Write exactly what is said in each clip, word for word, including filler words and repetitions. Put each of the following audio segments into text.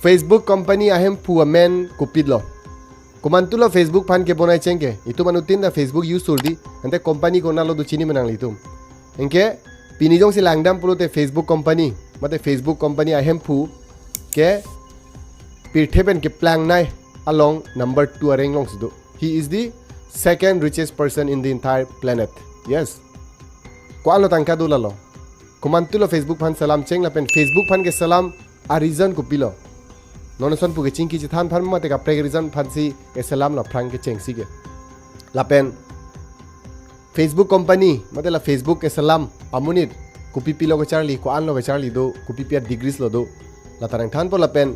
Facebook company ahemphu amen kopilo. Komantulo Facebook aphan kebonai cheng ke. Itum anutin ta Facebook use surdi. Ante company konatlo do chini menang itum. Anke pini jongsi langdam pulote Facebook company, mate Facebook company ahemphu ke pirthe pen keplangnei along number two areng alongsi do. He is the second richest person in the entire planet. Yes. Ko-anlo tangka do lalo. Komantulo Facebook aphan selam cheng lapen Facebook aphan keselam a-reason kopilo. Non ason pu kechingki chethan aphan mate kaprek reason aphansi keselamlo aphrang kechengsi ke. Lapen Facebook company, mate la Facebook keselam amonit kopi pilo kecharli, ko-anlo kecharli do, kopi pi a-degrees lo do. La ta nangthanpo lapen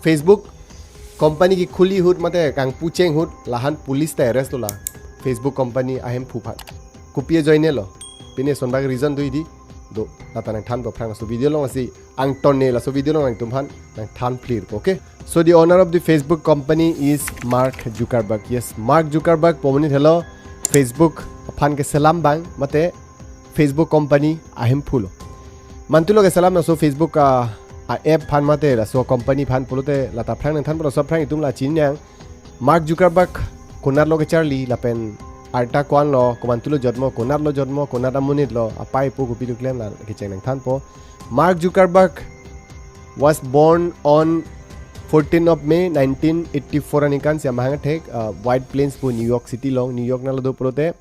Facebook company kekhuli ahut mate kangpu cheng ahut la-an police ta arrest lo la Facebook company ahemphu aphan. Kopi ajoinelo. Pine sonbak reason do idi. Do, la ta nangthanpo aphrang laso video alongsi angton ne laso video along nangtum aphan nangthan phlir, okay? So the owner of the Facebook company is Mark Zuckerberg. Yes, Mark Zuckerberg pu amonit helo Facebook aphan keselam abang mate Facebook company ahemphulo. Mantulo keselam laso Facebook a, a-app aphan mate laso company aphan pulote la ta aphrang nangthanpo, laso aphrang itum la chini nang. Mark Zuckerberg konatlo kecharli lapen arta ko-anlo, komantulo jotmo, konatlo jotmo, konat amonitlo, apei apo kopilo klem la kecheng nangthanpo. Mark Zuckerberg was born on fourteen of May nineteen eighty-four aningkan si amahang kethek, uh, White Plains pu New York City along, New York nanglo do pulote,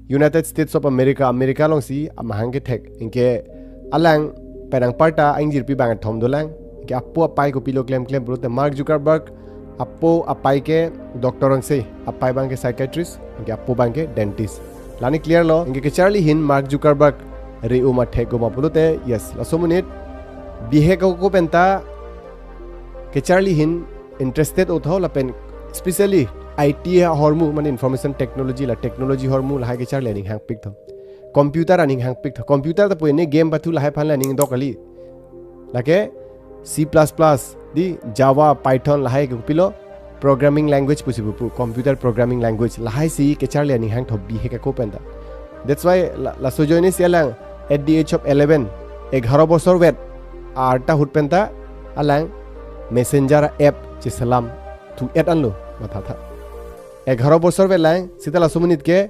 United States of America, America alongsi amahang kethek. Anke alang pen anparta angjirpi bangkethom dolang. Anke apo apei kopilo klemklem pulote Mark Zuckerberg apo apei ke doctor ongse, apei abangke psychiatrist, anke apo abangke dentist. Lani clear lo, anke kecharli ahin Mark Zuckerberg re-um athek-um ma pulote, yes, laso amonit bihek ako penta kecharli ahin interested otho lapen specially I T ahormu, mane information technology la technology ahormu lahai kecharli aning hangpik tho. Computer aning hangpik tho. Computer ta pu ene game pathu lahai aphan la aning dok kali. Lake C plus plus, di Java, Python lahai ke kopilo programming language pusi pu pu, computer programming language lahai si kecharli aning hangtho bihek ako penta. That's why la, laso ajoinesi alang at the age of eleven, egharo bosor vet arta ahut penta alang messenger app cheselam thu-et anlo, mathatha. Egharo bosor vet lang, seta laso amonit ke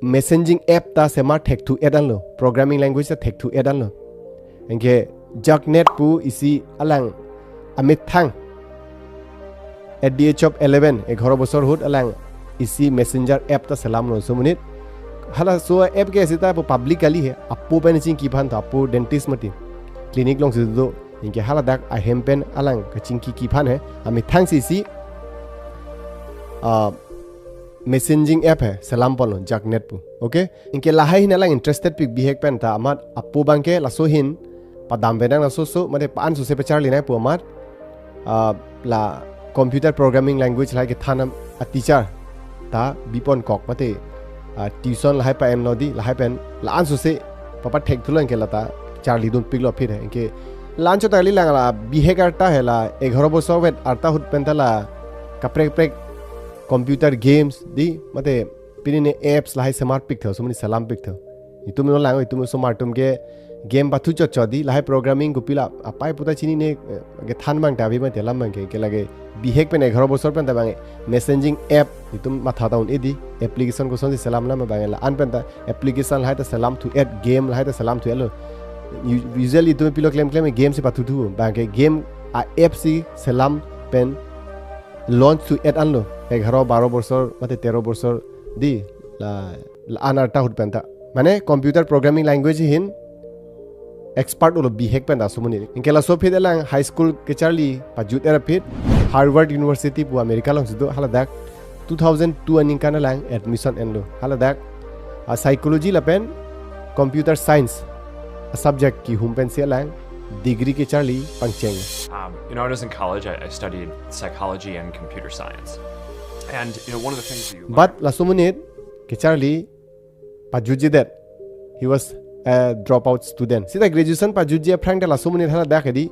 messaging app ta semar thekthu-et anlo, programming language ta thekthu-et anlo. Anke Jugnet pu isi alang amethang at the age of eleven, egharo bosor ahut alang isi messenger app ta selamlo laso amonit. Halaso app ke seta pu public kali he, apo pen chingki aphan tho, apo dentist mati. Clinic alongsi do, anke haladak ahem pen alang kachingkiki aphan he, amethang si isi, ah, messaging app he selam ponlo, Jugnet pu. Okay? Anke lahai ahin alang interested pik bihek penta amat apo abangke laso ahin padam benang laso so, mate pa-an sose pacharlinei pu amat, ah, la computer programming language lahai kethan a-teacher ta biponkok mate, ah, tuition lahai pa-enlo di, lahai pen la-an sose papa thekthulo, anke la ta charlidunpiklo aphi he. Anke la-an chot kali lang, la bihek arta he, la egharo bosor vet arta ahut penta la kaprek kaprek computer games di mate pini ne apps lahai semarpik tho, laso amonit selampik tho. Itum no lang, itum osomar atum ke game pathu chotchot di, lahai programming kopilo apei apo ta chinine, eh, kethan abang ta abi abang te alam abangke, ke lake bihek pen egharo bosor penta abang messaging app itum matha ta un-e di, application kosonsi selam lam abang la-an penta application lahai ta selamthu-et, game lahai ta selamthu-etlo. U-, usually itum pilo klemklem game si pathuthu, abangke game a-app si selam pen launch thu-et anlo, egharo baro bosor mate tero bosor di, la, la-an arta ahut penta. Mane computer programming language ahin expert ulo bihek penta laso amonit. Anke laso aphi alang high school kecharli pajut-et aphi Harvard University pu America alongsi do, haladak two thousand two aningkan alang admission enlo. Haladak a-psychology lapen computer science a-subject kehum pensi alang degree kecharli pangcheng. Um, you know, when I was in college, I, I studied psychology and computer science. And, you know, one of the things that you But laso amonit kecharli pajutjedet. He was a dropout student. Seta graduation pajutje aphrang ta laso amonit haladak edi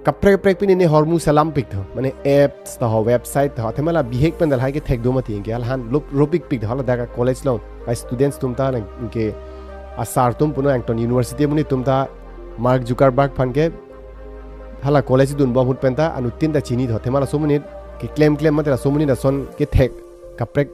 kaprek kaprek pini ne ahormu selampik tho. Mane apps tho, website tho, athema la bihek pen lahai ke thek do mati, anke la-an lop ropikpik tho, haladak a-college along a-students atum ta, anke a-sir atum puno angton university amonit atum ta Mark Zuckerberg aphan ke Hala college dunbom ahut penta anuttin ta chinitho. Athema laso amonit keklem klem mate laso amonit ason kethek kaprek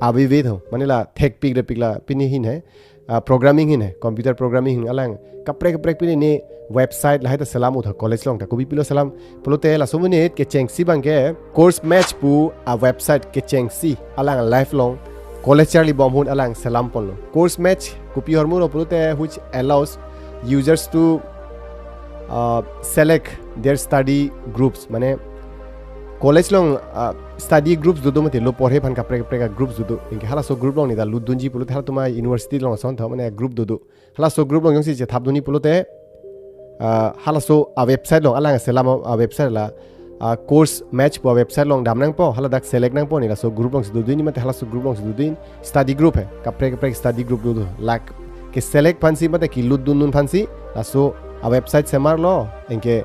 aveve tho. Mane la thekpik repik la pini ahin he. Ah, programming ahin he, computer programming ahin alang kaprek kaprek pini ne website lahai ta selam uttha college along ta. Kopi pilo selam pulote laso amonit kechengsi abangke Course Match pu awebsite kechengsi alang lifelong college charlibom ahut alang selam ponlo. Course Match kopi ahormu lo pulote which allows users to uh, select their study groups. Mane college along uh, study groups dodo mate lo porhe aphan kaprek kaprek groups dodo. Anke halaso group along ne ta lutdunji pulote halatum a university along ason tho mane group dodo. Halaso group along jongsi chethapdunji pulote uh, halaso awebsite along alang selam awebsite la uh, Course Match pu awebsite along dam nangpo, haladak select nangpo, ne laso group alongsi dodun mate halaso group alongsi dodun, study group he, kaprek kaprek study group dodo. Lake select aphansi mate kelutdun aphansi laso awebsite semarlo. Anke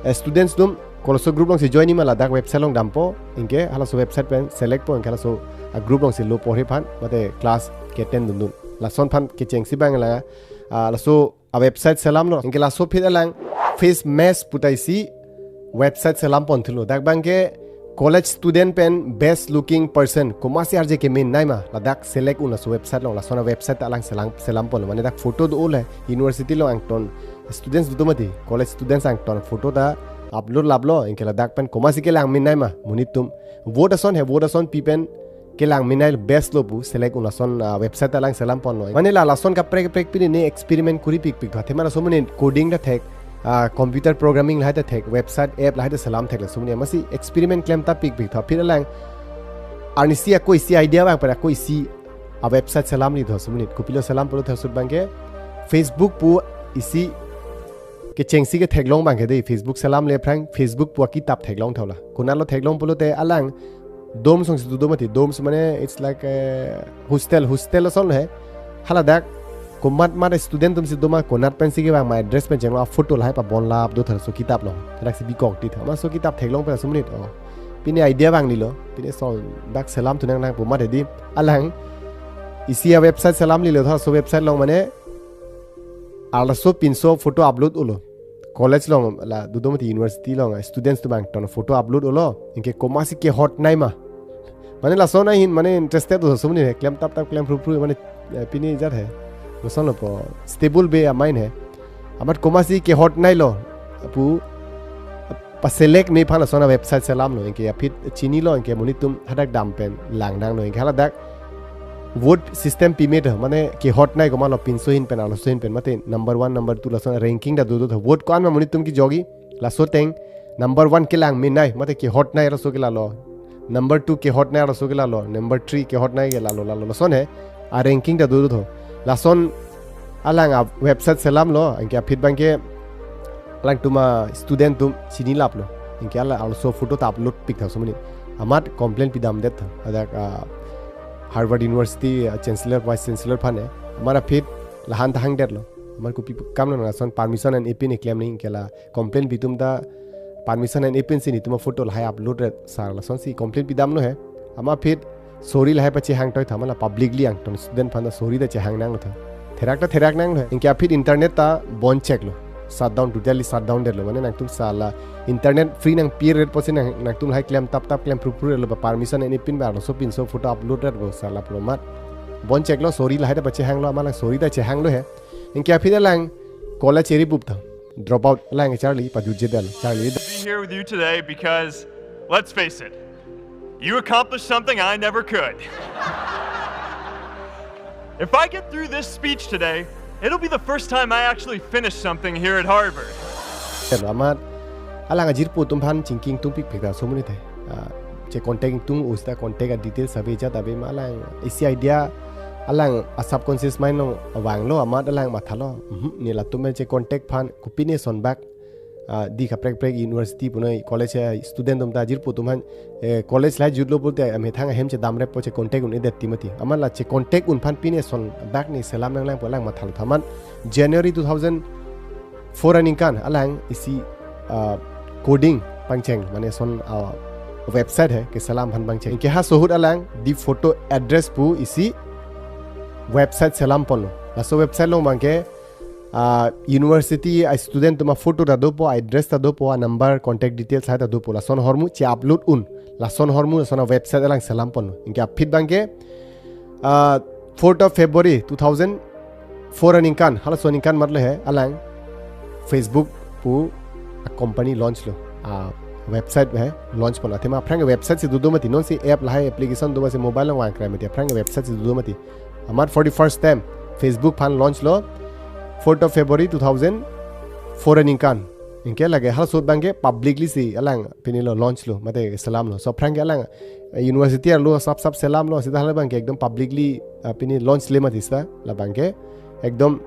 eh, students atum kolaso group alongsi join ji ma ladak website along dampo, anke halaso website pen selectpo, anke halaso agroup alongsi lo porhe aphan mate class ke-attend dundun. Lason aphan kechengsi abang la ah, laso awebsite selamlo. Anke laso aphi alang Face Match pu ta isi website selam ponthulo. Dak abangke college student pen best looking person komatsi arje kemenei ma ladak select un laso website along. Lason awebsite ta alang selam selam ponlo. Mane dak photo do ole university along angton students dodo mati, college students angton photo ta upload laplo, anke ladak pen komatsi kelang menei ma monit atum. Vote ason he, vote ason pi pen kelang menei best lo pu select un lason ah, website ta alang selam ponlo. Mane la lason kaprek kaprek pini ne experiment kori pikpik tho. Athema laso amonit coding ta thek, ah, computer programming lahai ta thek, website app lahai ta selam thek laso amonit. Amatsi experiment klemtap pikpik tho. Aphi alang arnisi ako isi idea abang pen ako isi awebsite selamli tho laso amonit. Kopilo selam pulo tho sut abangke Facebook pu isi kechengsi ketheklong abangke dei, Facebook selamle aphrang Facebook pu akitap theklong tho la. Konatlo theklong pulote alang dorms alongsi dodo mati, dorms mane it's like a hostel, hostel ason he. Haladak komat mat student atumsi doma, konat pensi kevang ma address pen chenglo, aphoto lahai pabon lap do tho laso akitap along. Haladak si bikok ti tho. Amat laso akitap theklong pen laso amonit oh, pini idea vanglo, pini ason dak selamthu nang nang pu mati dei. Alang isi awebsite selamlilo tho, laso website along mane arloso pinso photo upload ulo. College along la dodo mati university along students atum angton photo upload ulo. Anke komatsi kehotnei ma. Mane lason ahin mane interested do laso amonit he, klemtap tap klem phru phru mane eh, pini jat he. Lasonlo po stable be amain he. Amat komatsi kehotneilo pu paselect me aphan lason awebsite selamlo. Anke aphi chinilo, anke monit atum hadak dam pen lang nanglo. Anke haladak vote system pime tho, mane kehotnei komatlo, pinso ahin pen arloso ahin pen mate number one, number two lason ranking ta dodo tho. Vote ko-an ma monit atum kejokji, laso ateng number one kelang menei mate kehotnei arloso ke lalo, number two kehotnei arloso ke lalo, number three kehotnei ke lalo, lalo lason he. Aranking ta dodo tho. Lason alang awebsite selamlo, anke aphi abangke alangtum a student atum chinilaplo. Anke alang arloso photo ta upload pik tha laso amonit. Amat complaint pidamdet tha. Hadak ah, Harvard University ah, Chancellor, Vice Chancellor aphan he. Amat aphi lahan ta hangdetlo. Amat kopi kamlo, lason permission an ipin, iklem nangji, anke la complaint pitum ta permission an ipinsi netum aphoto lahai upload ret sir, lasonsi complaint pidamlo he. Amat aphi sorry lahai pachehang toi tha, mane publicly angton student aphan ta sorry ta chehang nanglo tha. Therak ta therak nanglo he. Anke aphi internet ta bon cheklo. Shutdown, totally shutdown detlo. Mane nangtum sala internet free nangpirdet pusi nang, nangtum lahai klemtap tap klem phru phru detlo, ba permission an ipin ba arloso pinso photo upload ret bo sala pro amat bon cheklo, sorry lahai ta pachehanglo, amat alang sorry ta chehanglo he. Anke aphi alang college eri bup tha. Drop out alang charli, padujit detlo, charli. Be here with you today because, let's face it, you accomplished something I never could. If I get through this speech today, it'll be the first time I actually finish something here at Harvard. Detlo amat alang ajirpo atum aphan chingki ingtung pikpik tha laso amonit he. Ah, che-contact ingtung, usta contact a details ave jat ave ma, alang isi idea alang a subconscious mind along vanglo, amat alang mathalo. Mhm, ne latum pen che-contact aphan kopine ason bak ah, dei kaprek kaprek university punoi college ah, student atum ta ajirpo atum aphan eh, college lahai jutlo pulote amethang ahem chedamreppo, che-contact un-edet ti mati. Amat la che-contact un aphan pine ason bak ne selam nanglangpo, alang mathalo tha. Amat January two thousand four aningkan alang isi ah, coding pangcheng, mane ason ah, website he keselam aphan pangcheng. Anke halaso ahut alang Diphoto Address pu isi website selam ponlo. Laso website along abangke Ah, university a student atum a photo ta dopo, address ta dopo, a number, contact details hai ta dopo. Lason ahormu che-upload un. Lason ahormu, lason a website alang selam pon. Anke aphi abangke, ah, fourth of February two thousand four aningkan, halaso aningkan matlo he, alang Facebook pu a company launch lo, a website he launch pon. Athema aphrang website si dodo mati, non si app lahai application do mati, mobile along vangkrai mati, aphrang website si dodo mati. Amat for the first time Facebook aphan launch lo fourth of February two thousand four aningkan. Anke lake halaso abangke publicly si alang pini lo launch lo, mate selam lo. So aphrang ke alang, eh, university arlo sap sap selam lo, sita hala abangke ekdom publicly, ah, pini launch le mati sita, labangke ekdom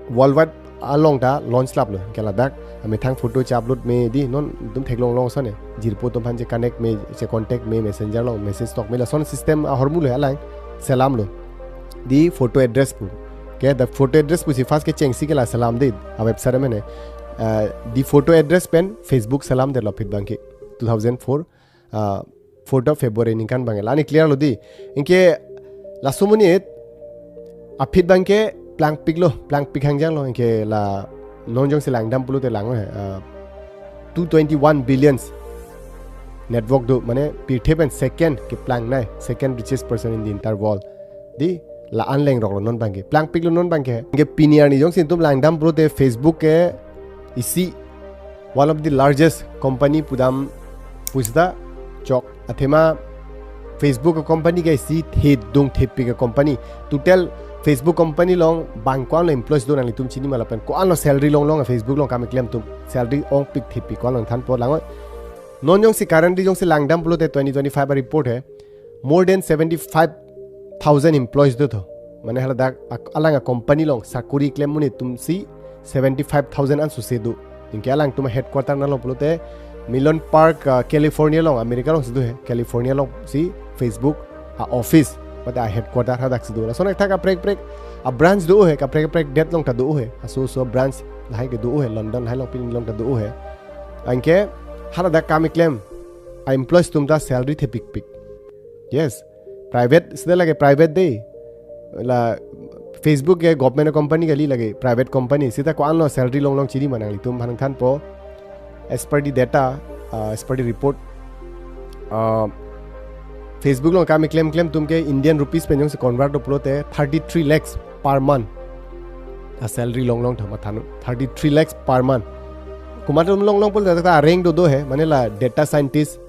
worldwide along ta launch lap lo. Anke ladak amethang photo che-upload me di, non itum theklong long sone. Jirpo atum aphan che-connect me, che-contact me, messenger along message tok me, lason system ahormu lo alang selam lo. Di photo address pu. Anke the photo address pusi first kechengsi ke la selam di, a website mene. Ah, di photo address pen Facebook selam detlo aphi abangke two thousand four, ah, fourth of February aningkan abangke. La ani clear lo di. Anke laso amonit aphi abangke plangpik lo, plangpik hangjang lo. Anke la non jongsi langdam pulote lang he, ah, two twenty-one billions network do, mane pirthe pen second keplangnei, second richest person in the entire world. Di la-an lengrok lo non abangke. Plangpik lo non abangke. Anke pini arni jongsi itum langdam pulote Facebook ke isi one of the largest company pudam pusita chok. Athema Facebook company ke isi thedung thepik a company. Total Facebook company along bang ko-an lo employees do nanglitum chini ma lapen ko-an lo salary longlong a Facebook along kam keklem atum. Salary ongpik thepik ko-an lo thanpo lang. Non jongsi currently jongsi langdam pulote twenty twenty-five a report he, more than seventy-five thousand employees do tho. Mane haladak ak-, alang a company along sakori klem amonit atum si seventy-five thousand an suse do. Anke alangtum a headquarter nalo pulote Menlo Park, ah, California along, America along si do he. California along si Facebook a office, mate a headquarter hadak si do. Lason athak kaprek kaprek a branch do he, kaprek kaprek det along ta do he. Aso aso branch lahai ke do he, London lahai along pini along ta do he. Anke haladak kam keklem a employees atum ta salary thepikpik. Yes. Private, sita lake private de. La Facebook ke government company kali, lake private company. Sita ko-an lo salary longlong chini ma nanglitum aphan thanpo. As per the data, uh, as per the report, uh, Facebook along kam keklem klem atum ke Indian rupees pen jongsi convert do pulote thirty-three lakhs per month a salary longlong tha, matha non. Thirty-three lakhs per month. Komat atum longlong pulote ta areng do do he, mane la data scientist,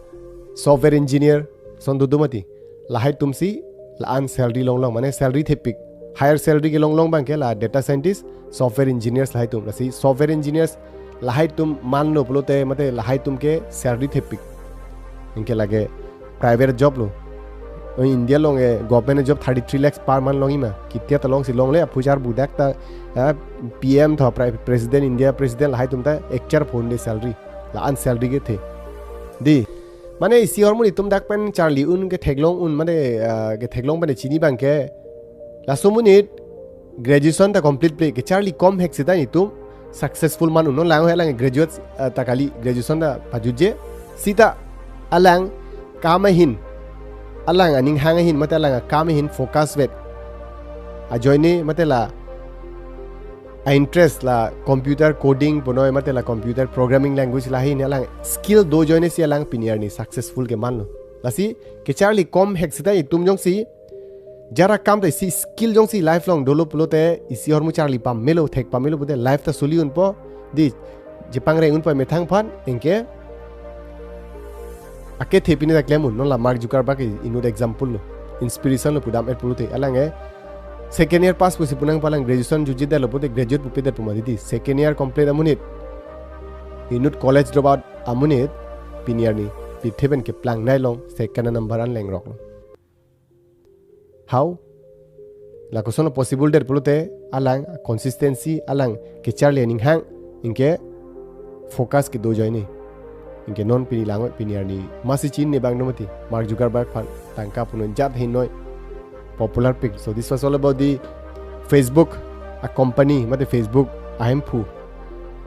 software engineer, son do do mati. Lahai atum si la-an salary longlong, mane salary thepik. Higher salary ke longlong abangke la data scientist, software engineers lahai atum. Lasi software engineers lahai atum manlo pulote mate lahai atum ke salary thepik. Anke lake private job lo. O India along e government job thirty-three lakhs per month longji ma. Kitia ta longsi longle, aphu charbu dak ta, ah, P M tho, pre-, President, India President lahai atum ta ek char phone de salary. La-an salary kethe. Di. Mane isi ahormu itum dak pen charli un, ketheklong un, mane, ah, ketheklong pen chini abangke. Laso amonit graduation ta complete ple, kecharli kom hek sita itum successful man un. Non lang he, alang graduate, ah, ta kali, graduation ta pajutje. Sita alang kam ahin, alang aninghang ahin, mate alang akam ahin focus vet. Ajoine mate la a interest la computer coding punoi mate la computer programming language lahai ne alang skill do ajoine si alang pini arni successful kemanlo. Lasi kecharli kom hek sita itum jongsi jara kam ta isi skill jongsi life along dolo pulote isi ahormu charli pamelo, thek pamelo pulote life ta suli unpo, di, chepangreng unpo methang aphan, anke akethe pini ta klem un. Non la Mark Zuckerberg inut example lo, inspiration lo pudam et pulote. Alang e second year pass pusi pu nangpo, alang graduation jutje detlo pulote graduate pu pedet pu mati di. Second year complete amonit, inut college drop out amonit pini arni pirthe pen keplangnei along second number an lengrok lo. How? La koson possible det pulote alang consistency, alang kecharli aninghang, anke focus kedo ajoine. Anke non pini lang pini arni masi chinine abang do mati, Mark Zuckerberg aphan tangka punoi, jat hinoi, popular pik. So this was all about the Facebook a company, mate Facebook ahemphu,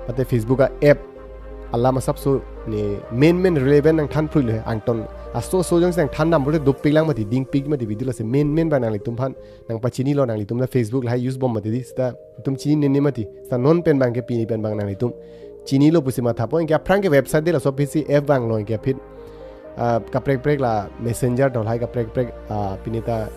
mate Facebook a app alam asapso ne main main relevant nangthan phruilo he, angton aso aso jongsi nangthan dam pulote dopik lang mati, dingpik mati video lasi main main abang nanglitum aphan nangpachinilo, nanglitum la Facebook lahai use bom mati di, seta itum chinine mati, seta non pen abangke pini pen abang nanglitum chinilo pusi mathapo. Anke aphrang ke website de, laso aphi si app vanglo, anke aphi ah, kaprek kaprek la Messenger to lahai kaprek kaprek, ah, pini ta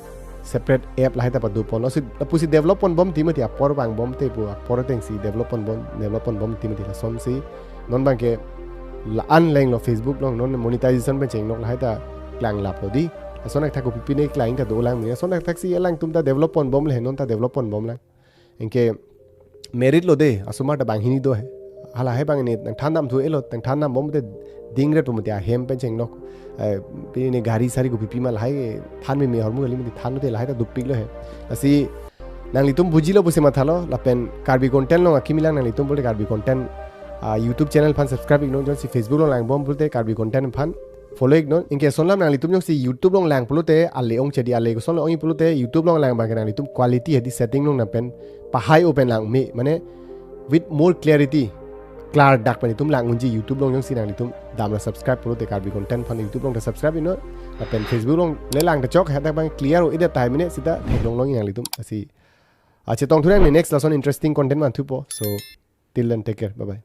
separate app lahai ta padoponlo. Si lapusi develop ponbom ti mati, apor vangbom te pu, apor atengsi develop ponbom, develop ponbom ti mati, lasonsi non abangke la-an lenglo, Facebook along non monetization pen chenglok lahai ta klanglaplo di. Lason athak kopi pine klang ta dolang mene. Lason athaksi alangtum ta develop ponbomlo he, non ta develop ponbomlang. Anke merit lo de, asomar ta banghini do he. Hala he abang ne nangthan dam thu elo, nangthan dambom te dingret pu mati, ahem pen chenglok, eh, pini gari sari kopi pima lahai than meme, ahormu kali mati, than te lahai ta dopiklo he. Lasi nanglitum bujilo pusi mathalo, lapen Karbi Content along akimi lang nanglitum pulote Karbi Content, ah, YouTube channel aphan subscribe iknon, jongsi Facebook along langbom pulote Karbi Content aphan follow iknon. Anke lason alam nanglitum jongsi YouTube along lang pulote ale ong chedi, ale koson ong pulote YouTube along lang abangke nanglitum quality hedi setting along nangpen pahai open lang me, mane with more clarity, klardak pen itum lang unji. YouTube along jongsi nanglitum damra subscribe pulote, Karbi Content aphan YouTube along ta subscribe iknon, lapen Facebook along le lang ta chok, hadak abang clear o ida time ne seta theklong long nanglitum. Lasi, ah, chetong thunang ne next lason interesting content vanthupo. So till then, take care, bye bye.